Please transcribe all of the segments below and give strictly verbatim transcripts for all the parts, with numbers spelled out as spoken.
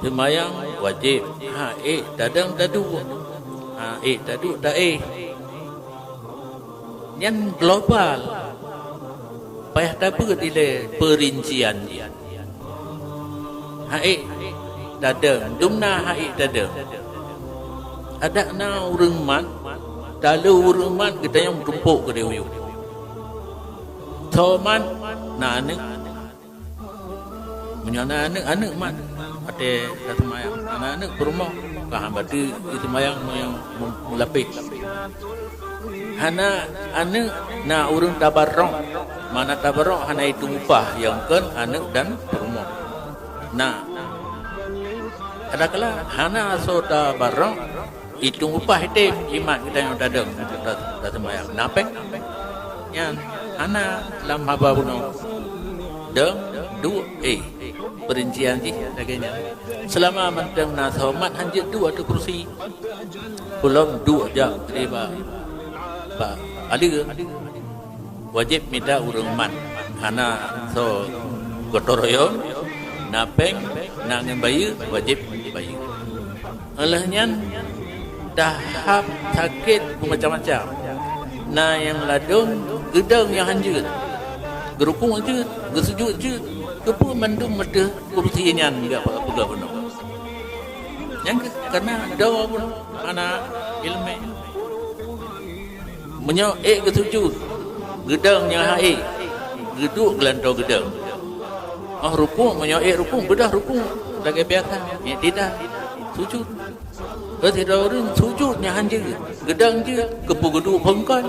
Seumayang wajéb, han ék tadong taduek, han ék taduek taéh. Nyan global. Payah tabeuet ilée peurincian jih. Han ék tadong, dumna han ék tadong. Adak na ureuëng mat, talo ureuëng mat geutanyoe meutumpok keudeh u yup. Tho mat na aneuëk. Meunyoe na aneuëk, aneuëk mat, watée taseumayang. Na aneuëk peurumoh, ka hamba teu seumayang meunyoe meulapéh. Hana aneuëk, na ureuëng tabarok. Mana tabarok hana itueng upah nyang kon aneuëk dan peurumoh. Na, kadang-kadang hana asoe tabarok, itueng upah item jimat geutanyoe tadong, ta-, taseumayang. Na péng? Nyan hana lam haba bunoe. Dong, duek, éh. Peurincian jih lagée nyan. Seulama mantong na soe mat, han jeuet duek ateueh kursi. Peulom duek jak keudeh bak, bak aleue. Wajéb mita ureuëng mat. Hana soe gotong royong, na péng, na ngon bayeue, wajéb bayeue. Óh lheueh nyan, tahap sakét beumacam-macam. Na nyang ladôm geudong nyang han jeuet, geurukuk jeuet, geusujut jeuet, keupeue mandum meudeh kursi nyan jak peugah bunoe. Nyang keu-, kana dua bunoe hana iéleumé. Meunyoe ék geusujut, geudong nyang han ék, geuduek geulantoe geudong. Óh rukuk, meunyoe ék rukuk, beudôh rukuk lagée biasa, ék tidak, sujut. Keu sidroe ureuëng sujut nyang han jeuet, geudong jeuet, keupeue geuduek phon kon,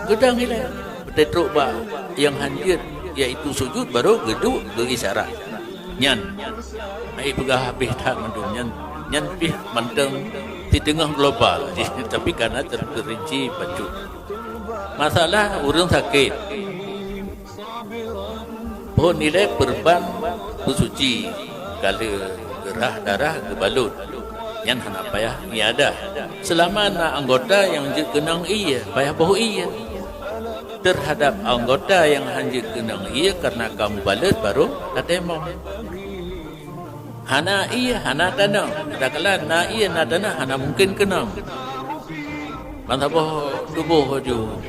geudong ilée. Beuteutrok bak nyang han jeuet, yaitu sujut, barô geuduek geuisyarat. Nyan, han ék peugah habéh that mandum nyan, nyan pih mantong siteungoh global jih, tapi kana ter-, teurinci bacut. Masalah ureuëng sakét. Phon ilée peurban beusuci, ka lheueh geurhah darah geubalot, nyan hana payah iadah. Seulama na anggota nyang jeuet keunong ié, payah boh ié. Teuhadab anggota nyang han jeuet keunong ié kareuna ka mubalot barô tataimom. Hana ié, hana tanoh. Kadang-kadang na ié, na tanoh, hana mungken keunong. Ban saboh tuboh laju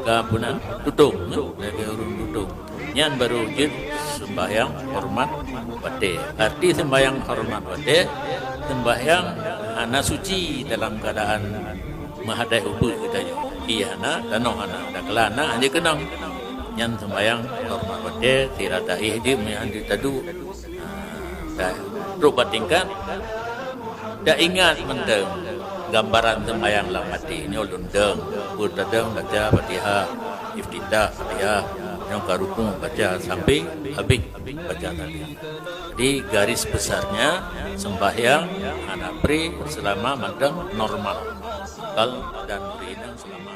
ka peue nan tutong, lagée ureuëng tutong. Nyan barô jeuet seumbahyang horeumat watée. Arti seumbahyang horeumat watée, seumbahyang hana suci dalam keuadaan meuhadai ubeut geutanyoe. Ié hana, tanoh hana, kadang-kadang na han jeuet keunong. Nyan seumbahyang horeumat watée, sira taéh jeuet, meuhan jeuet taduek. Ka trok bak tingkat, taingat mantong gambaran seumbahyang lam até. Nyoe lôn dong, peue tadong baca Fatihah, iftitah Fatihah, nyoe ka rukuk baca sampai habéh baca tadi. Jadi, garis besarnya, seumbahyang hana pré seulama mantong normal, kal dan ureuëng inong seulama.